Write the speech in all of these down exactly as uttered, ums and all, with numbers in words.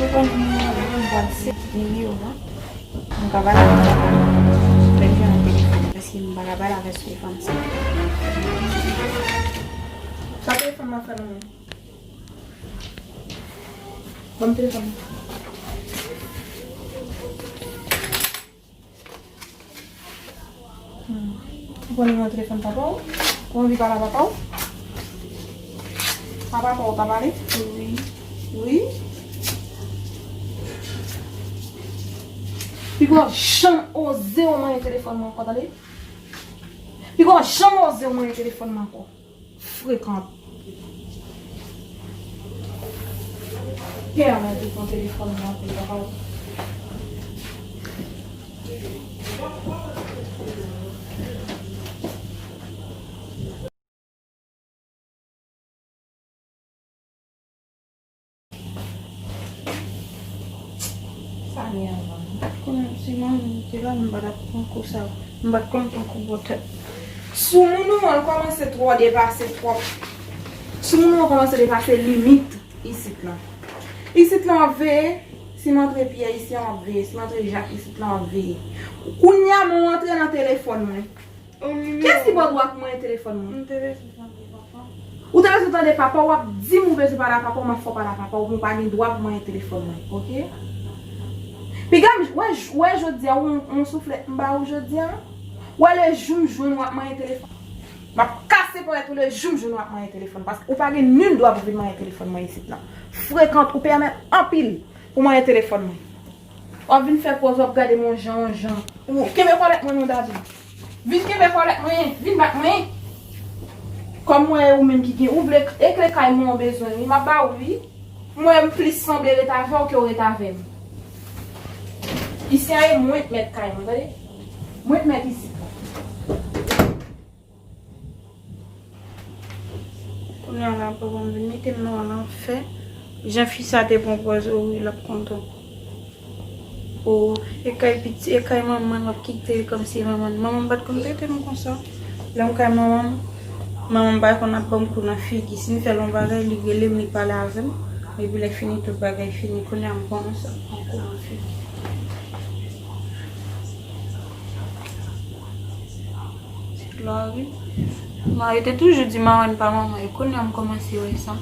Telefòn mwen an, mwen pral se nimewo a. M ka pale avè l. Lè m jwenn telefòn, paske m pa ka pale avè sou telefòn sa. Sa telefòn mwen fè nan men. Ban m telefòn. Hmm. Ou konn nimewo telefòn papa w? Ou anvi pale a papa w? A papa w, ou ka pale? Wi. Wi? Piga w janm oze w manyen telefòn mwen ankò, tande? Piga w janm oze w manyen telefòn mwen ankò. Frekan. Pèmèt ou pran telefòn nan pou papa w. Sa gen anvan. M pa t konnen si manman m te la, m pa t ap pran kou sa. M pa t konn pran kou bò tèt. Soumoun ou an kòmanse twò depase twòp. Soumoun ou an kòmanse depase limit isit lan. Isit lan w ap veye, si m antre Pyè isi an w ap veye, si m antre Jak isit lan w ap veye. Kounye a men w antre nan telefòn mwen. Kiyès ki ba w dwa pou manyen telefòn mwen? M te bezwen tande papa. Ou te bezwen tande papa, w ap di m ou bezwen pale a papa, w m ap fè w pale a papa, ou m pa gen dwa pou manyen telefòn mwen, oke? Piga m, wè, wè jodi a, ou, ou souflèt m ba ou jodi a? Wè le jou m jwenn w ap manyen telefòn. M ap kase ponyèt ou le jou m jwenn w ap manyen telefòn, paske ou pa gen nil dwa pou vin manyen telefòn mwen isit lan. Frekan, ou pèmèt anpil pou manyen telefòn mwen. W ap vin fè pòz, w ap gade m yon jan, yon jan. Ou kenbe kòlèt mwen non, Dadi. Vin kenbe kòlèt mwen, vin bat mwen. Kòm mwen e ou menm ki gen, ou vle ekle kay mwen, ou bezwen, wi, m ap ba ou, wi. Mwen, m plis sanble ret avè w ke w ret avè m. Isi a e mwen k mèt kay mwen, tande? Mwen k mèt isi. Kounye a la, papa m vin mete m nan lanfè. Jan fi sa te pran pòz, o wi, l ap kontan. O, e kay piti, e kay manman l ap kite l kòmsi e manman l. Manman m pa t konn trete m konsa. Lè m kay manman m, manman m pa konn ap ban m kou nan figi. Si m fè l yon bagay, li rele m, li pale avè m. Epi lè fini, tout bagay fini. Kounye a, m konnen sa, m pran kou nan figi. Lari. Mari te toujou di marenn pa manman, e kounye a m kòmanse wè sa.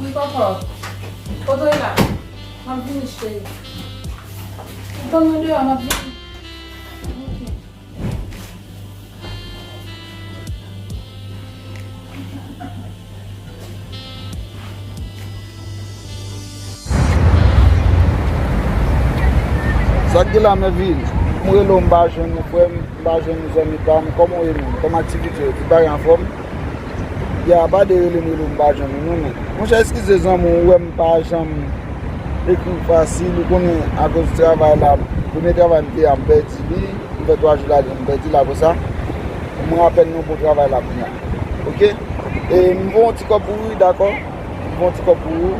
Wi, papa. Kote w ye la? M ap vini, cheri. Ou tann mwen deyò, m ap vini. Ok. Sa k gen la, Mèvil? M rele w, m pa jwenn ou, frè m, m pa jwenn ou, zanmi pa m. Kòman w ye menm? Kòman aktivite yo? Tout bagay anfòm? Ya, pa de rele m, rele m, m pa jwenn ou non, men. Monchè, eskize zanmi w, ou wè m pa janm ekri w fasil, ou konnen akoz travay la, premye travay m te a, m pèdi li, m fè twa jou ladan l, m pèdi l, apre sa, m apèn nan bon travay la kounye a. Oke? E m voye yon ti kòb pou ou, wi, dakò? M voye yon ti kòb pou ou.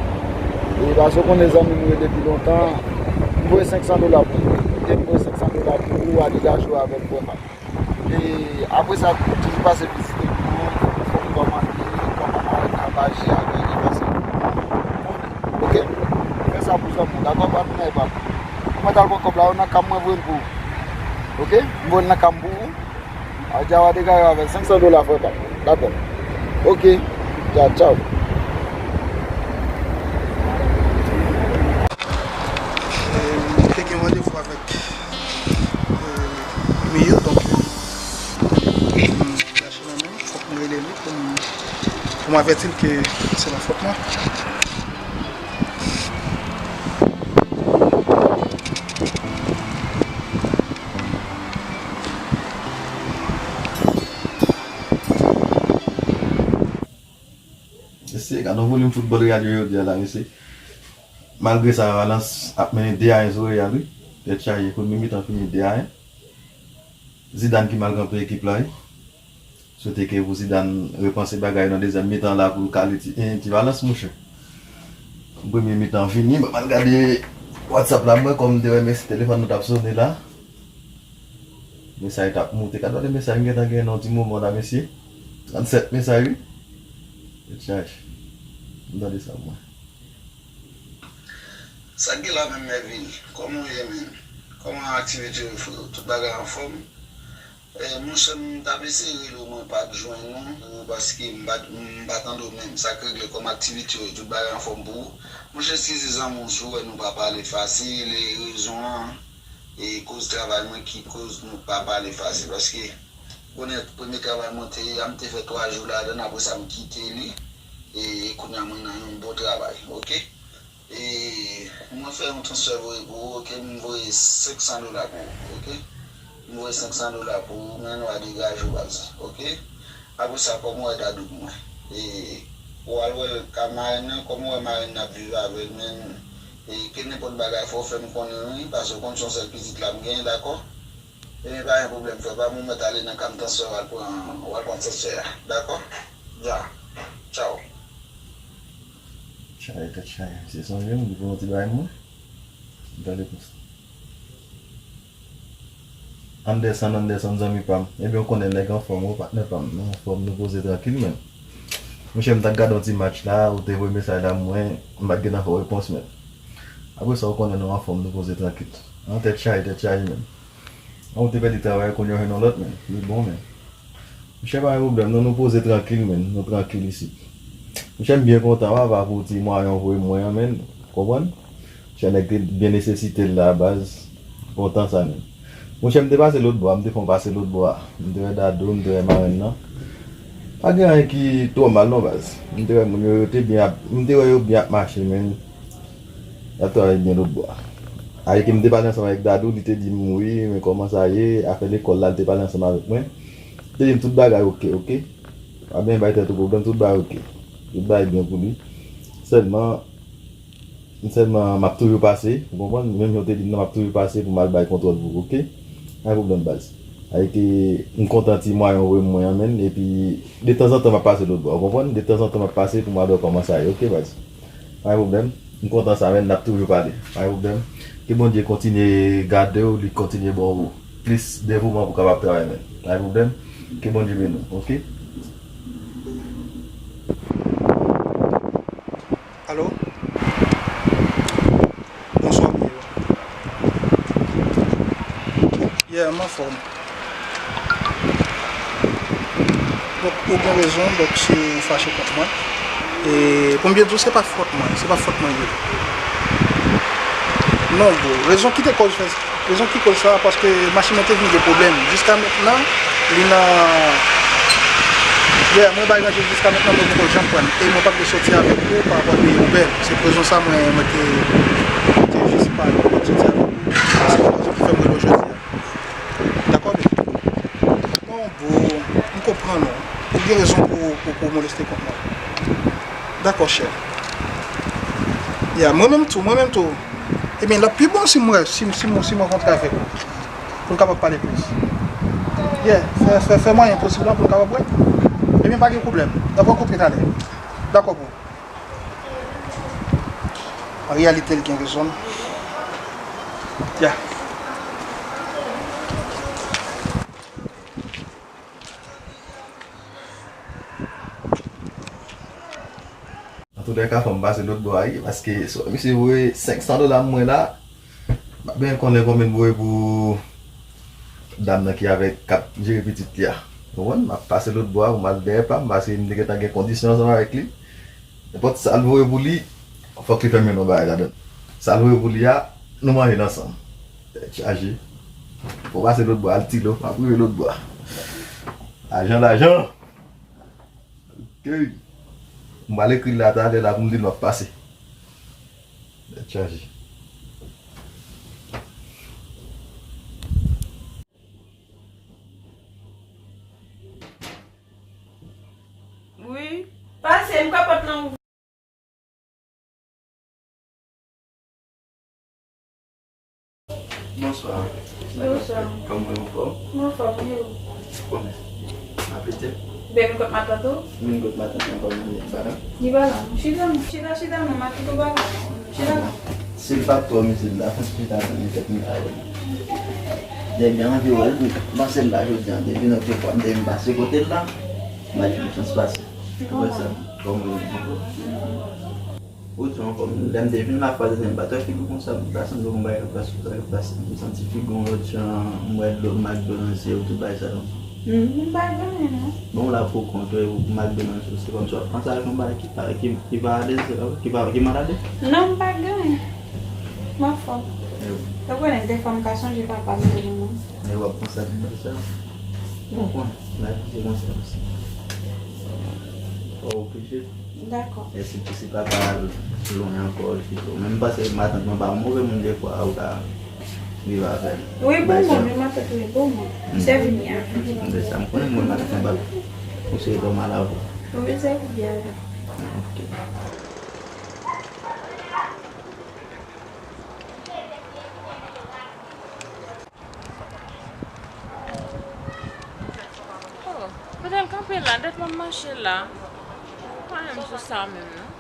E paske ou konnen zanmi m ou ye depi lontan, m voye senk san dola pou ou. Oke? M voye senk san dola pou ou, ale gaje w avè l vrèman. E apre sa, toujou pase vizite moun, fò m kòmande, kòman mwen ka aji avè li, paske, oke, fè sa pou zanmi w, dakò, patnè pa m. Mwen t al pran kòb la, yo nan kay mwen, voye l pou ou. Oke? M voye l nan kay m pou ou. A, dja w a degaje avè l, senk san dola, frè pa m. Dakò. Oke. Dja, tchaw. E, m te gen randevou avèk Miyo, donk, m lache nan men l, fòk m rele li pou m, pou m avèti l ke se pa fòt mwen. Mesye, gade yon volim foutbòl Real yo jodi a la, mesye. Malgre sa, Valence ap mennen de a en sou Real, wi. Tèt chaje, kout mi mitan fini de a en. Zidane ki mal kanpe ekip la, wi. Swete ke pou Zidane repanse bagay nan dezyèm mitan la pou l kale ti, eh, ti Valence, monchè. Premye mitan fini, m ap al gade WhatsApp la, mwen, kòm m te wè mesye telefòn nan t ap sone la. Mesaj t ap moute. Gade mesaj, m gentan gen nan yon ti moman la, mesye. Trannsèt mesaj, wi. Tèt chaje. M tande sa, mwen. Sa k gen la menm, Mèvil? Kòman w ye, menn? Kòman aktivite yo, freo? Tout bagay anfòm? Eh, monchè, m t ap eseye rele w, mwen pa t jwenn ou, paske m pa t, m pa tande w menm. Sa k regle, kòman aktivite yo, tout bagay anfòm pou ou? Monchè, eskize zanmi w si w wè nou pa pale fasil, e rezon an, e koz travay mwen ki koz nou pa pale fasil, paske konnen premye travay mwen te ye a, m te fè twa jou ladan, apre sa m kite li, e, e kounye a mwen nan yon bon travay, oke? E mwen fè yon transfè voye pou ou, oke, m voye senk san dola pou ou, oke? M voye senk san dola pou ou, men nou a degaje w, baz, oke? Apre sa, kòm ou wè Dadou pou mwen? E ou al wè l ka marenn nan, kòm ou wè marenn nan ap viv avè l, men, e ke nenpòt bagay fò w fè m konnen, wi, paske w konn se yon sèl pitit la m genyen, dakò? Ebyen, pa gen pwoblèm, frè pa m, ou mèt ale nan kay m, transfè w al pran, w al pran transfè a, dakò? Dja. Tchaw. Chaje tèt chaje. Misye sonje m, li pran yon ti bagay mwen. M tande konsa. Anderson, Anderson, zanmi pa m. Ebyen, ou konnen nèg anfòm, wi, patnè pa m. Nou anfòm, nou poze trankil, men. Monchè, m t ap gade yon ti match la, ou te voye mesaj la, mwen, m pa t gentan fè w repons, men. Apre sa, ou konnen nou anfòm, nou poze trankil. An tèt chaje, tèt chaje, men. An, ou te pèdi travay, kounye a w jwenn yon lòt, men. Li bon, men. Monchè, pa gen pwoblèm, non, nou poze trankil, men. Nou trankil isit. Monchè, m byen kontan, papa, pou ti mwayen w voye mwen an, men. Konprann? Monchè, nèg te byen nesesite l la, baz. Kontan sa, men. Monchè, m te pase lòt bò a, m te fè yon pase lòt bò a. M te wè Dadou, m te wè marenn nan. Pa gen anyen ki twò mal, non, baz. M te wè moun yo, yo te byen ap, m te wè yo byen ap mache, men. Y ap travay byen lòt bò a. Ayè ke m te pale ansanm avèk Dadou, li te di m, wi, men kòman sa ye, afè lekòl la, li te pale ansanm avèk mwen. Li te di m tout bagay oke, oke. Pa byen bay tèt ou pwoblèm, tout bagay oke. Tout bagay byen pou li. Sèlman, sèlman, m ap toujou pase, ou konprann? Menm jan w te di m nan, m ap toujou pase pou m al bay kontwòl pou ou, oke? Pa gen pwoblèm, baz. Ayè ke m kontan ti mwayen w voye m mwen an, menn, epi detanzantan m ap pase lòt bò, ou konprann? Detanzantan m ap pase pou m al wè kòman sa ye, oke, baz? Pa gen pwoblèm. M kontan sa, men n ap toujou pale. Pa gen pwoblèm. Ke Bondye kontinye gade w, li kontinye ba w plis devouman pou w kapab travay, men. Pa gen pwoblèm. Ke Bondye beni w, oke? Alo? Bonswa, Pierrot. Yeah, m anfòm. Donk, ou gen rezon, donk, si w fache kont mwen. E, pou m byen di w, se pa fòt mwen, se pa fòt mwen li ye. Non, bro, rezon ki te koz fè, rezon ki koz sa, paske machin mwen te vin gen pwoblèm. Jiska mentnan, li nan, yeah, mwen bay ranje jiska mentnan, mwen poko janm pran. E mwen pa t vle soti avèk ou pa rapò de Uber. Se pou rezon sa, mwen, mwen te, mwen te jis pa soti avèk ou. Se pou rezon ki fè m rele w jodi a. Dakò, baby? Non, bro, m konprann ou. Ou gen rezon pou, pou, pou moleste kont mwen. Dakò, chè. Yeah, mwen menm tou, mwen menm tou. Ebyen, l ap pi bon si m wè, si, si, si m rankontre avèk ou. Pou n kapab pale plis. Yeah, fè, fè, fè mwayen posib la pou n kapab wè. Ebyen, pa gen pwoblèm. N ap rankontre talè. Dakò, bro. An reyalite, l gen rezon l. Ya. Antoulèka, fò m pase lòt bò a, wi, paske swa misye voye senk san dola mwen la, m ap byen konnen konbyen l voye pou dam nan ki avèk, k ap jere pitit li a. Ou konprann? M ap pase lòt bò a pou m al dèyè pa m, paske m te gentan gen kondisyon ansanm avèk li. Nenpòt sa l voye pou li, fòk li fè m yon bagay ladan l. Sa l voye pou li a, nou manje l ansanm. Tèt chaje. Fò w pase lòt bò a, al ti lo, m ap rive lòt bò a. Lajan, lajan! Ok. M pral ekri l la talè la pou m di l m ap pase. Tèt chaje. Wi. Pase, m ka pot lan ouvri. Bonswa. Bonswa. Kòman w anfòm? M anfòm, e ou? Konnen. Apetè? Vin kot matant ou? Vin kot matant mwen, kòm li pa la. Li pa la. Chita, chita, chita, non, matant ou pa la. Chita la. Si l pa t twò mizil la, chita tann li tèt mwen la, wi. Depi anvi wè l, m panse l la jodi a, depi nan ke fwa m te vin pase kote l la, m pa gen chans pase. Ou wè sa? Kòm ou Ou di ankò, lè m te vin la fwa dezyèm pa, tè figi w konsa, m ta sanble yon bagay k ap pase, sa k ap pase. M santi figi w yon lòt jan, m wè dlo m ak dlo nan zye w, tout bagay sa yo. M pa gen anyen, non. Bon, w la pou kont ou, m ak dlo nan zye w, se kòmsi w ap panse ak yon bagay ki pa, ki, ki pa alèz, ki pa, ki mal alèz. Non, m pa gen anyen. M anfòm. Yo. Ou konnen, defwa m ka sonje papa m, manman m. E w ap panse ak bagay sa yo. Bon, bon, lavi se konsa osi. Fò w oblije. Dakò. E si, si papa al lwen ankò, pito. Men m panse matant mwen pa yon move moun, defwa ou ka viv avè l. Wi, bon moun, wi, matant wi, bon moun. Sèvi byen avè l. Se sa, m konnen mwen matant mwen pa yon seri dòm alavou. Wi, sèvi byen avè l. Ok. Oh, kote l kanpe la? Dat m ap mache la. Pa menm sou sa menm, non.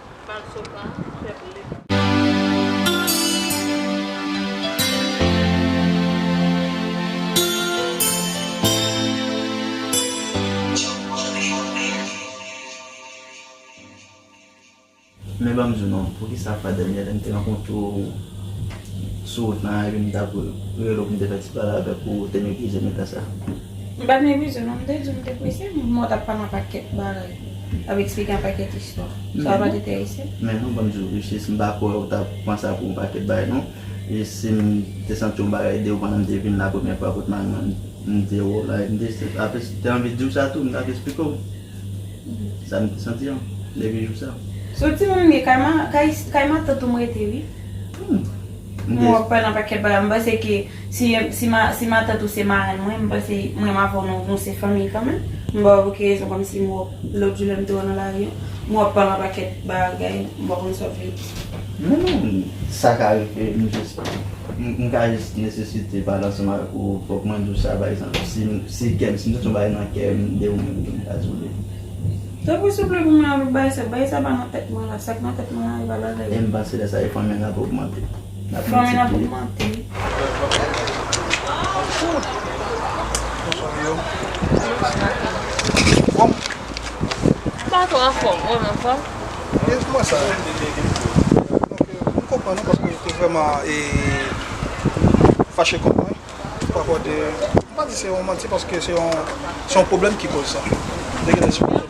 Men ban m di w non, poukisa fwa dènye lè m te rankontre w sou wout lan, epi m t ap rele w pou m te fè ti pale avèk ou, ou te meprize m eta sa? M pa t meprize w non, m te di w m te prese, m wè w t ap pale yon pakèt bagay, ap eksplike yon pakèt istwa. Sa pa t enterese m. Men non, ban m di w, Riches, m pa kwè w t ap pran sa pou yon pakèt bagay non. E si m te santi yon bagay de ou pandan m te vin la premyè fwa kot mari mwen, m te wè w la, m te, apre, te anvi di w sa tou, m t ap eksplike w. Sa m te santi an, depi jou sa. Soti mwen menm gen kay ma-, kay, kay matant ou m rete wi. Hmm. M wè w ap pale nan pakèt bagay. M panse ke si, si ma-, si matant ou se marenn mwen, m panse mwen m avè w nou, nou se fanmi kanmenm. M ba w okenn rezon kòmsi m wè w lòt jou lè m te wè w nan lari an. M wè w ap pale nan pakèt bagay, m pa konn sa w vle di. Non, non, sa ka rive, m jis M, m ka jis nesesite pale ansanm avèk ou, fòk mwen di w sa, pa egzanp, si, si kè m, si m santi yon bagay nan kè m de ou menm, m ka di w li. Tanpri souple pou mwen avèk bagay sa, bagay sa pa nan tèt mwen la, sa k nan tèt mwen la, e pa bagay. E m panse lè sa, e fanmi an ap ogmante. Fanmi an ap ogmante. Bonswa, yo. Bonswa, maten. Bonswa. Pa twò anfòm, ou menm anfòm? Byen, kòman sa? Donk, euh, m konprann ou paske ou te vrèman, e, fache kont mwen. Pa kwè de, m pa di se yon manti paske se yon, se yon pwoblèm ki koz sa. Te gentan esplike.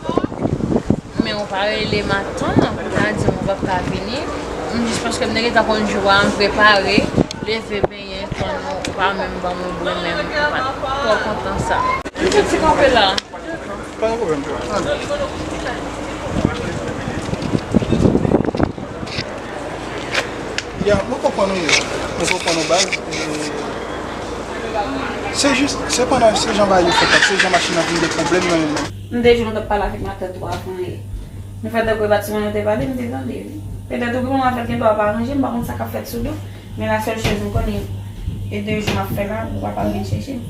Men ou pa rele matant, ou ta di m ou p ap ka vini. M jis paske m te gentan konn jou a, m prepare, leve, benyen, tann ou, ou pa menm ban m yon bri, menm m pa t twò kontan sa. M soti kanpe la. Pa gen pwoblèm. Ya, mwen konprann ou, mwen konprann ou baz. E, se jis, se pandan se jan bagay yo fèt la, se jan machin nan vin gen pwoblèm nan men mwen. M te di w m t ap pale avèk matant ou avan yè. M fè tankou e pa ti mwen nou te pale, m te tande wi. Petèt ou gen yon afè ki gen dwa pa ranje, m pa konn sa k ap fèt sou do. Men la sèl choz m konnen, e de jou m ap fè la, ou pa pa vin chèche m.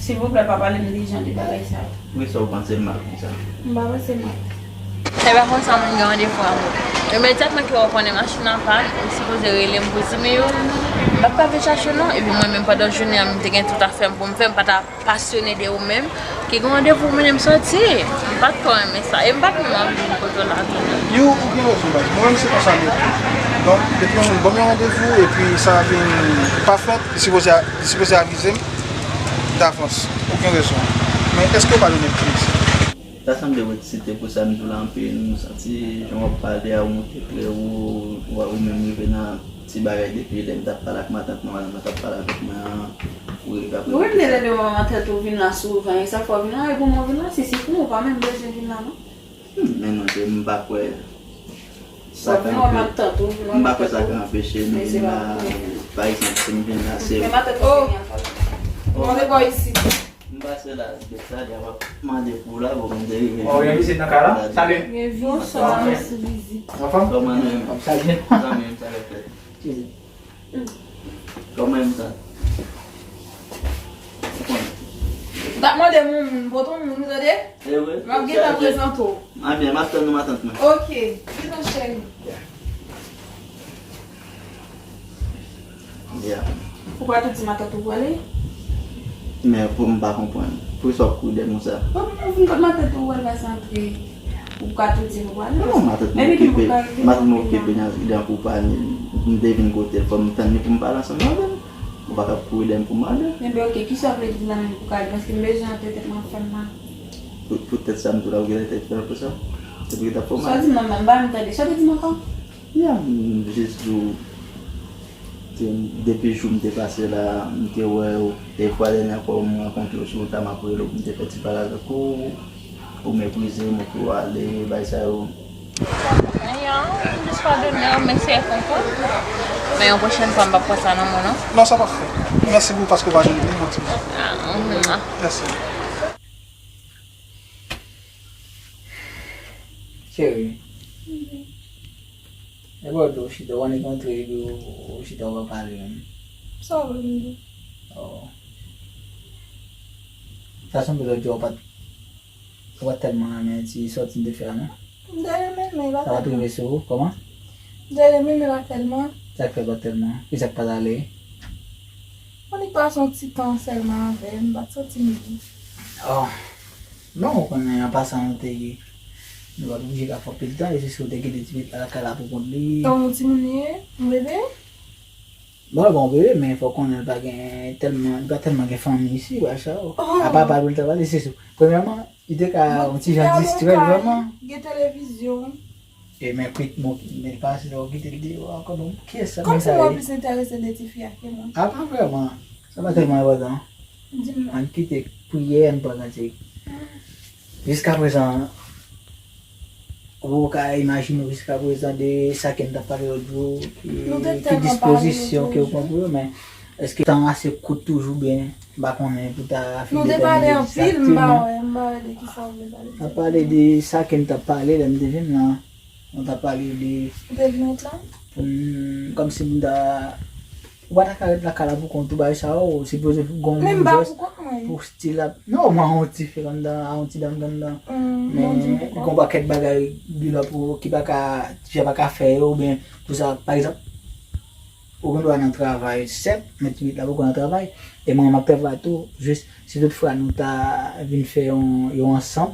Silvouplè, pa pale m de jan de bagay sa yo. Poukisa w panse m mal konsa? M pa panse mal. E pa konsa moun gen randevou avè w. Imedyatman ke w konnen machin nan pa, ou sipoze rele m pou di m yo, m p ap ka vin chache w non. Epi mwen menm pandan jounen an, m te gen tout afè m pou m fè, m pa ta pasyone de ou menm, ki gen randevou mennen m soti. M pa t twò renmen sa. E m pa t menm anvi vin kote w la tou non. Yo, ou gen rezon, baz. Mwen menm se konsa m ye tou. Donk, depi yon moun ban m yon randevou, epi sa vin pa fèt, li sipoze a-, li sipoze avize m davans. Ou gen rezon. Men èske w pa donnen m plezi? Ta sanble w eksite pou sa m di w la anpil. M santi jan w ap pale a, ou monte klè, ou, ou, ou menm rive nan ti bagay depi lè m t ap pale ak matant mwen, matant mwen t ap pale avèk mwen an, ou rive ap repete sa. Wi, m te tande manman tèt ou vin la souvan, e sa fè w vin la, e pou mwen vin la, si se pou mwen, ou pa menm bezwen vin la non. Hmm, men non, se, m pa kwè sa ka anpe-, m pa kwè sa ka anpeche m vin la. Pa egzanp, si m vin la, se. M pase la, de sa, li ap mande pou la, bon, m te rive. Oh, gen vizit nan kay la? Salut. Gen vizit. Bonswa, mesye vizit. Anfòm? Kòman nou ye? Sa byen. Zanmi m, sa k ap fèt? Kòman m sa? Ou konnen. T ap mande moun, moun, poto moun, ou tande? E vre? M ap gentan prezante w. Ebyen, m ap tann ou, matant mwen. Ok, gentan, cheri. Yeah. Ou pa tou di matant ou prale? Men pou m pa konprann. Poukisa w ap kouri dèyè m konsa? Bon, pou m vin kot matant ou, ou pral pase antre. Ou pa tou di m ou prale? Non, matant mwen okipe. Matant mwen okipe nan idan pou pale. M te vin kote l, fò m tann li pou m pale ansanm avè l. Ou pa ka kouri dèyè m pou m ale. Enben, ok, kisa w vle di nan menm pou pale? Paske m bezwen antre tèt mwen anfèm la. Pou, poutèt sa, m tou la, ou genlè te fè l pou sa? Se pou ki t ap fè w mal? Sa w di m nan menm, ba m tande. Sa w te di m ankò? Ya, m jis di w, te, depi jou m te pase la, m te wè w, e fwa dènyè fwa m rankontre w sou wout la, m ap rele w pou m te fè ti pale avèk ou, ou meprize m, ou tou ale, bay sa yo. Anyen, m jis padone w, men se konprann. Men yon pwochèn fwa, m p ap pran sa nan men w, non. Non, sa p ap fèt. Mèsi pou paske w padone m, yon ti. Ah, mhm. Mèsi. Cheri. E bò dlo, chita, w annik antre epi w, w chita, w pa pale menm. Sa w vle m di? Oh. Sa sanble lòt jou w pa t, w pa t tèlman renmen ti sòti n te fè a, non? M te renmen, men pa tèlman. Sa pa t rive sou ou, kòman? M te renmen, men pa tèlman. Sa k fè pa tèlman? Kisa k pa t ale? M annik pase yon ti tan sèlman avè l, m pa t santi m byen. Oh. Non, ou konnen, an pasan, nou te, nou pa t oblije ka fè anpil tan, e se si w te kite ti pitit la lakay la pou kont li. Yon timoun li ye? Yon bebe? Bon, bon, bebe, men fò w konnen l pa gen tèlman, li pa tèlman gen fanmi isi, bagay sa yo. Oh. Apa pa pou l ta pale, se sou. Premyèman, li te ka yon ti jan distrè l vrèman. Gen televizyon. E men kwit, bon, men li pa se lè w kite l deyò ankò, bon, kiyès sa? Kòmsi mwen plis enterese de tifi a ke mwen. A, pa vrèman. Sa pa tèlman enpòtan. Di m non. Ann kite priyè, ann pran kantik. Jiskaprezan, ou ka imajine w jiskaprezan de sa ke n t ap pale lòt jou, ki, ki dispozisyon ke w pran pou yo, men èske tan ase kout toujou, byen, m pa konnen pou ta fin detèmine egzakteman. Nou te pale anpil, m pa wè, m pa wè de kisa w vle pale. N ap pale de sa ke n t ap pale lè m te vin lan. Nou t ap pale de. Ou te vin ret la? Pou m, kòmsi m ta, ou pa ta ka ret lakay la pou kont ou, bagay sa yo, ou sipoze gon moun jès pou stil la. Non, mwen yon ti fi anndan, yon ti dam anndan. Men gon pakèt bagay, bilò pou, ki pa ka, tifi a pa ka fè yo, oubyen pou sa, pa egzanp, ou gen dwa nan travay, sèt, men ti pitit la poko nan travay, e mwen, m ap travay tou, jis, si tout fwa nou ta vin fè yon, yon ansanm,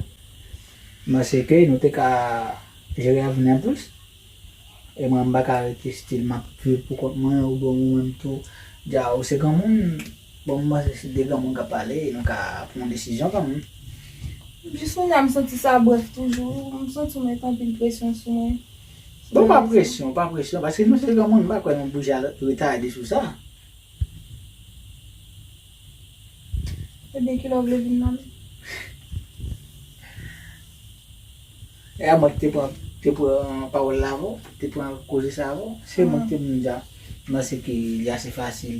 m panse ke nou te ka jere avni an plis. E mwen, m pa ka rete stil m ap viv pou kont mwen, oubyen ou menm tou, dja ou se granmoun. Bon, m panse se de granmoun k ap pale, e nou ka pran yon desizyon kanmenm. Jis kounye a, m santi sa brèf toujou. M santi w met anpil presyon sou mwen. Bon, pa presyon, pa presyon, paske nou se granmoun, m pa kwè nou oblije al retade sou sa. Ebyen, kilè w vle vin nan men? E a mwen ki te pran, te pran pawòl la avè w, te pran koze sa avè w. Se mwen ki te di w deja. M panse ke li ase fasil.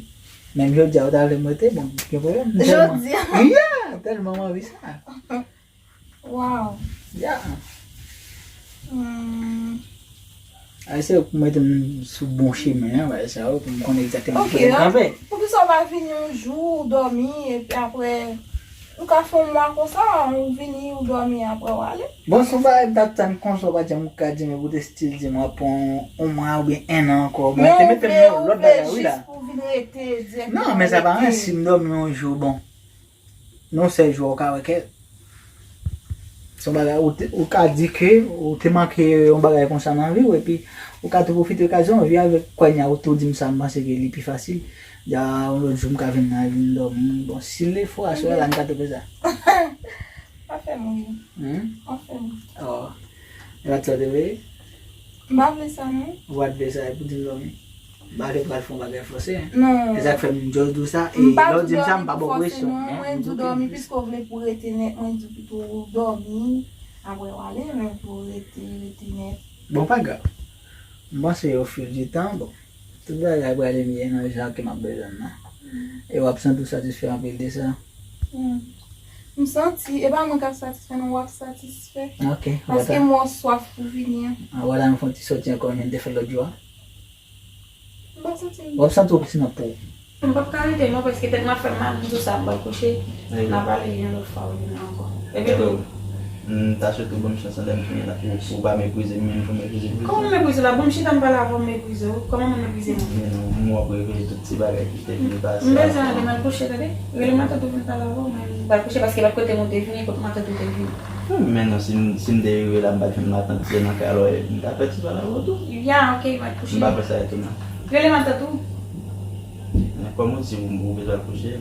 Menm jodi a, ou ta vle m rete, bon, gen pwoblèm. Jodi a? Yeah, tèlman m anvi sa. Wow. Yeah. Hmm. Ay, se pou mete m sou bon chemen an, bagay sa yo, pou m konnen egzakteman ki kote m kanpe. Poukisa w pa vini yon jou, ou dòmi, epi apre, nou ka fè yon mwa konsa, ou vini, ou dòmi, apre w ale? Bon, se yon bagay m t ap tann konsa, ou pa janm ka di m, ou te stil di m w ap pran yon mwa oubyen en an ankò. Bon, ou te mete m nan yon lòt bagay, wi, la. Jis pou vin rete dirèkteman. Non, men sa pa anyen, si m dòmi yon jou, bon. Non, sèl jou a ou ka wè kè. Se yon bagay, ou te, ou ka di ke ou te manke yon bagay konsa nan vi w, epi ou ka tou pwofite okazyon an, vi avèk kounye a ou tou di m sa, m panse ke li pi fasil. Dja yon lòt jou m ka vin nan, vin dòmi. Bon, si l fò, aswè a la, m ka tou fè sa. Pa fè m ri. Hmm? Pa fè m ri. Oh. E pa t sa w te vle? M pa vle sa, non. Ou pa t vle sa, e pou di m dòmi. M pa te pral fè yon bagay fòse, en. Non. Se sa k fè m just di w sa, e lè w di m sa, m pa ba w presyon, en. Mwen di w dòmi, piske w vle pou w rete nèt, mwen di w pito w dòmi, apre w ale, men pou w rete, rete nèt. Bon, pa grav. M panse au fil du temps, bon, tout bagay prale mye nan jan ke m ap bezwen l lan. E w ap santi w satisfè anpil de sa? Hmm. M santi, e pa mwen k ap satisfè, non, w ap satisfè. Ok. Paske m wè w swaf pou vini an. Ah, wala, nou fè yon ti sòti ankò, jan n te fè l lòt jou a. M pa santi m. W ap santi w plis nan po w. M p ap ka rete non, paske tèt mwen ap fè m mal, m di w sa, m pral kouche. N a pale yon lòt fwa, ou vini ankò. Epi tou, m ta swete w ban m chans lan, lè m fini la, pou, pou w pa meprize m, menm jan w meprize m. Kòman m meprize w la? Bon, m chita, m pale avè w, m meprize w. Kòman m meprize m? Men non, m wè w ap reveye tout ti bagay ki te vin pase. M bezwen ale, m al kouche, tande. Rele matant ou vin pale avè w, mwen m pral kouche, paske lòt kote m ou te vini, kot matant ou te vini. Hmm, men non, si m, si m te rive la, m pa t jwenn matant, se nan kay la, m ta fè ti pale avè w tou. Ya, ok, m al kouche. M pa fè sa etounan. Rele matant ou. Men kòm ou di, ou, ou bezwen al kouche,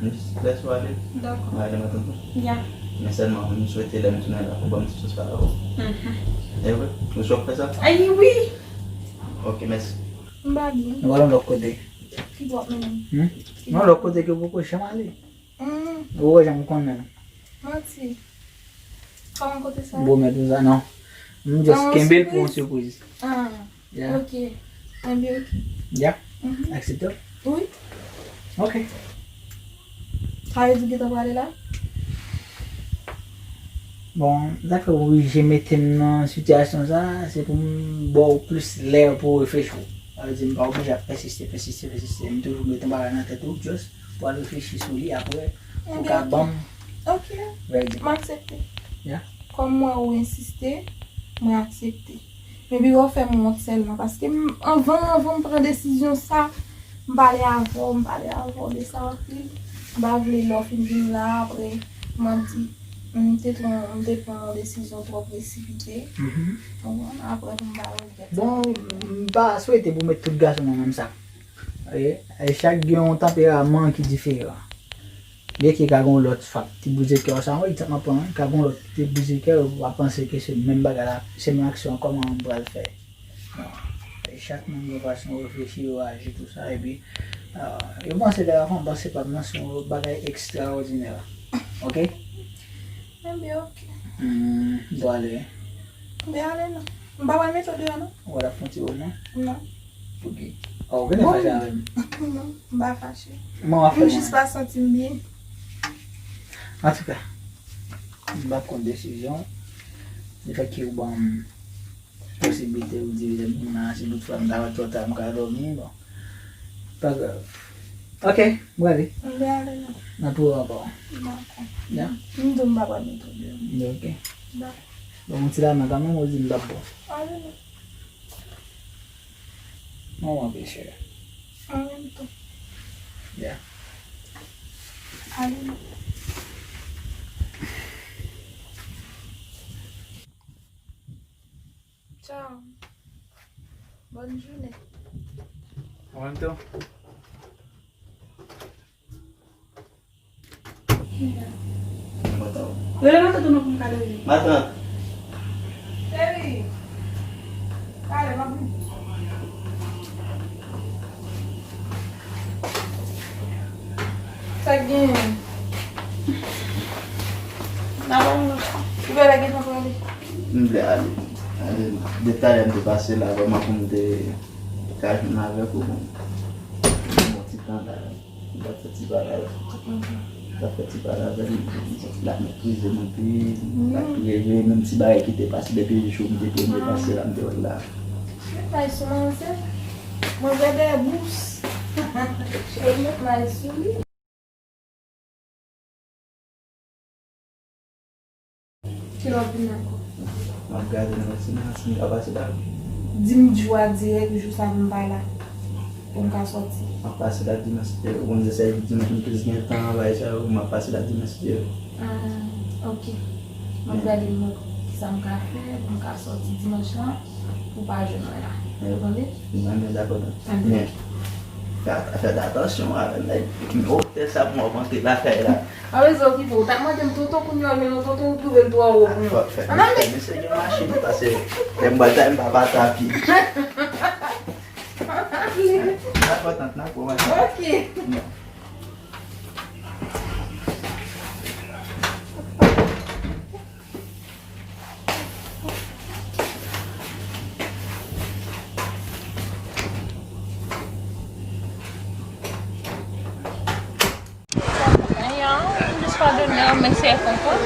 jis lèse w ale. Dakò. M a rele matant ou. Ya. Men sèlman, m swete lè m tounen la, ou ban m ti chans pale avè w. Mhm. E vre? Ou si w ap fè sa? Ay, wi! Ok, mèsi. M pa byen. Nou pral yon lòt kote. Ki bò w ap mennen m? Hmm? Ki bò w ap mennen m? Yon lòt kote ke w poko janm ale. Hmm. Ou wè jan m konnen. Manti. Kòman kote sa? M pwomèt ou sa, non. M just kenbe l pou yon sipriz. Ah, yeah. Ok. Enben, ok. Yeah. Mhm. Aksepte? Wi. Ok. Sa vle di w gentan prale la? Bon, sa fè w oblije mete m nan sitiyasyon sa, se pou m ba w plis lè pou w reflechi. Sa vle di m pa oblije ap pèsiste, pèsiste, pèsiste. M toujou mete yon bagay nan tèt ou, just pou w al reflechi sou li, apre pou w ka ban m verdict. Enben, ok. M aksepte. Yeah. Kòm m wè ou ensiste, mwen aksepte. Men pi w fè m wont sèlman, paske m, anvan, anvan m pran desizyon sa, m pale avè w, m pale avè w de sa anpil. M pa vle lè w fin vin la, apre, m ap di, m te pran, m te pran yon desizyon twò presipite. Mhm. Konprann? Apre, pou m pa regrèt sa. Bon, m pa swete pou met tout gason nan menm sak. E, e chak gen yon tanperaman ki diferan. Byenke ka gen yon lòt fak ti brize kè w sa, yon egzanp m ap pran, wi, ka gen yon lòt ki te brize kè w, w ap panse ke se menm bagay la, se menm aksyon an, kòman m pral fè? Non. E chak moun gen fason yo reflechi, yo aji, tou sa, epi, ah, yo panse lè yo ap panse pa m nan se yon bagay ekstraòdinè. Ok? Enben, ok. Hmm, m pral ale. Enben, ale non. M pa pral mete w deyò, non. Ou pral ap fè yon ti moman? Non. Poukisa? Oh, ou genlè fache avè m? Non, m pa fache. Kòman w ap fè? M jis pa santi m byen. Antouka, m p ap konn desizyon. Lefètke ou ban m posiblite ou di lè m nan, si toutfwa m ta wè twò ta, m ka dòmi, bon. Pa grav. Ok, m prale. M prale non. N ap wè ankò. Dakò. Ya. M di w m pa pral mete w deyò. Ya, ok. Dakò. Bon, yon ti lamen kanmenm, ou di m p ap bon. Ale non. Mwen w anpil, cheri. An menm tan. Ya. Ale non. Tchao. Bòn jounen. An menm tan. Rele matant ou non pou m ka leve. Matant. Cheri. Talè, m ap vini. Sa k genyen? N a pale lòt fwa. Ou genlè gentan prale? M vle ale. Ale, de talè m te pase la, vrèman pou m te ka jwenn avèk ou, bon. Bon ti tan la. M t ap fè ti pale avè l. M t ap fè ti pale avè l, m santi l ap meprize m anpil, m pa t reve, menm ti bagay ki te pase depi jou m te premye pase la, m te wè l la. Met may sou mwen, se mwen vle dèyè bous. Cheri, met may sou li. Kilè w ap vin ankò? M ap gade nan matin nan, si m ka pase la. Di m jou a dirèk, jou sa pou m pa la. Pou m ka sòti. M ap pase la dimanch, eh, ou konn se sèl dimanch m plis gen tan, bagay sa yo, m ap pase la dimanch, eh. Ah, ok. M ap gade m wè kisa m ka fè, pou m ka sòti dimanch lan, pou w pa jwenn mwen la. Ou tande? Mwen menm dakò, tande. Men, fè, fè atansyon avè nèg wotè sa pou w ap antre lakay la. A, rezon ki fè w t ap mande m tonton, kounye a w jwenn yon tonton, ou twouve l twò wo pou mwen. Fò, fè, ann ale. Fè mesye gen machin, paske lè m pral ta, m pa pa ta pye. Dakò, tant, n a pran machin. Ok. Non. Ayan, m jis padone w, mèsi kontan.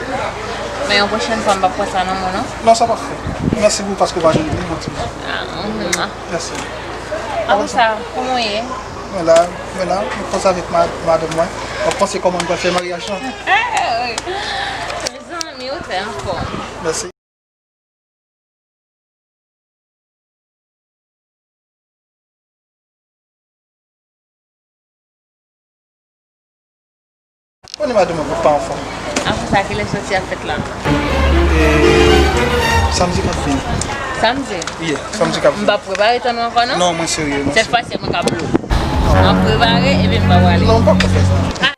Men yon pwochèn fwa, m p ap pran sa nan men w, non. Non, sa p ap fèt. Mèsi pou paske w pa jwenn li, manti. Ah, mhm. Mèsi. Apre sa, kòman w ye? Mwen la, mwen la, mwen konsa avèk ma- madanm mwen. Mwen panse kòman nou pral fè maryaj lan. Mezanmi, ou trè anfòm. Mèsi. Konnen madanm mwen pa anfòm. Apre sa, kilè sòti ap fèt la? E, samdi k ap vini. Samdi? Yeah, samdi k ap M vini. p ap prepare tan nou ankò, non? Non, mwen serye, mwen Sèt serye. fwa si mwen ka blo. M ap prepare, epi m pa prale. Non, m pa ka fè sa.